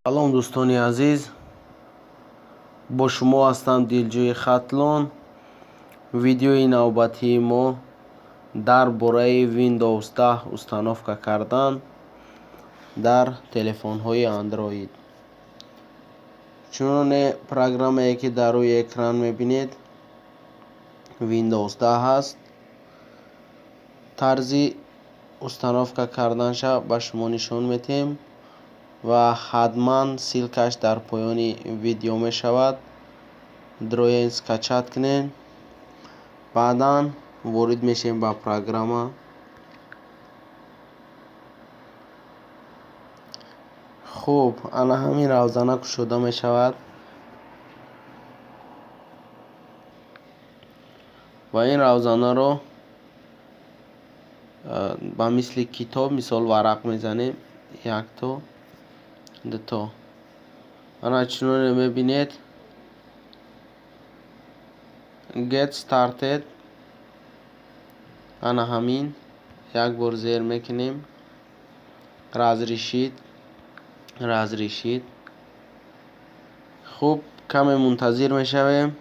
Салом, дӯстони азиз, бо шумо ҳастам Дилҷӯи Хатлон. Видеои навбатии мо дар бораи Windows 10 установка кардан дар телефонҳои Android. Чуноне программае, ки дар рӯи экран мебинед, Windows 10 аст. Тарзи установка карданша ба шумо нишон медиҳем ва ҳатман ссылкаш дар поёни видео мешавад. Дроен, скачать кунед. Баъдан ворид мешавем ба программа. Хуб, ана ҳамин равзана кушода мешавад ва ин равзанаро ба мисли китоб, мисол, варақ мезанем, якто, дуто. Ана чуноне мебинед, Get started, ана ҳамин як бор зер мекунем. Разрешить, разрешить. Хуб, каме мунтазир мешавем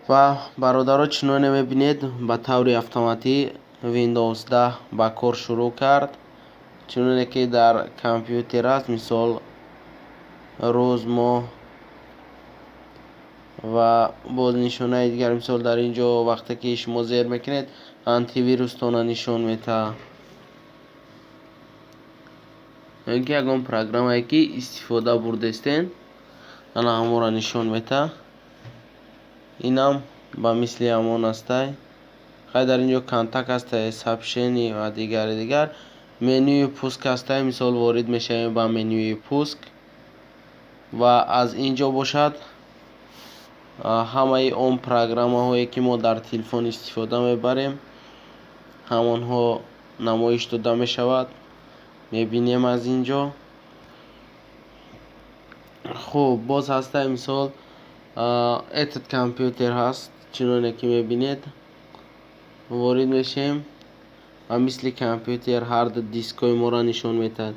ва, бародаро, чуноне мебинед, ба таври автоматӣ Windows 10 ба кор шурӯъ кард. Чуноне ки дар компютер аст, мисол, рӯз, моҳ ва боз нишонаи дигар. Мисол, дар ин ҷо вақте ки шумо зер мекунед, антивирустона нишон метаҳад ё ин ки ягон программае, ки истифода бурдестен, ана ҳамонро нишон метаҳад. Инам ба мисли ҳамон астай. Хай, дар ин ҷо контакт ҳастай, сообщение ва дигари дигар. Менюи пуск ҳастай. Мисол, ворид мешавем ба менюи пуск ва аз ин ҷо бошад, ҳамаи он программаҳое, ки мо дар телефон истифода мебарем, ҳамонҳо намоиш дода мешавад, мебинем аз ин ҷо. Хуб, боз ҳастай, мисол, этот компьютер ҳаст. Чуноне ки мебинед, ворид мешавем ва мисли компютер ҳарду дискҳои моро нишон медиҳад.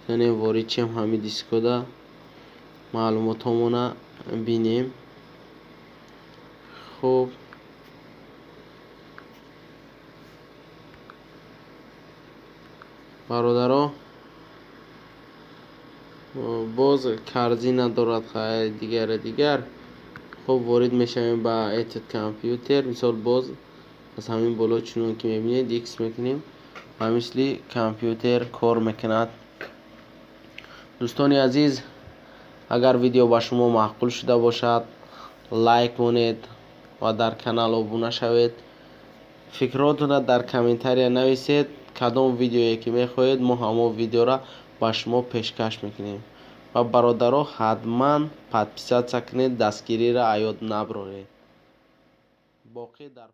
Метавонем ворид шем, ҳамин дискҳода маълумотҳомона бинем. Хуб, бародаро, боз корзина дорад, хайр, дигари дигар. Хуб, ворид мешавем ба этот компьютер. Мисол, боз аз ҳамин боло, чунон ки мебинед, икс мекунем ва мисли компютер кор мекунад. Дӯстони азиз, агар видео ба шумо маъқул шуда бошад, лайк монед ва дар канал обуна шавед. Фикротонро дар комментария нависед, кадом видеое ки мехоҳед, мо ҳамон видеоро ба шумо пешкаш мекунем. Ва, бародаро, ҳатман подписаться кунед, дастгириро аёд набароред. Боқӣ дар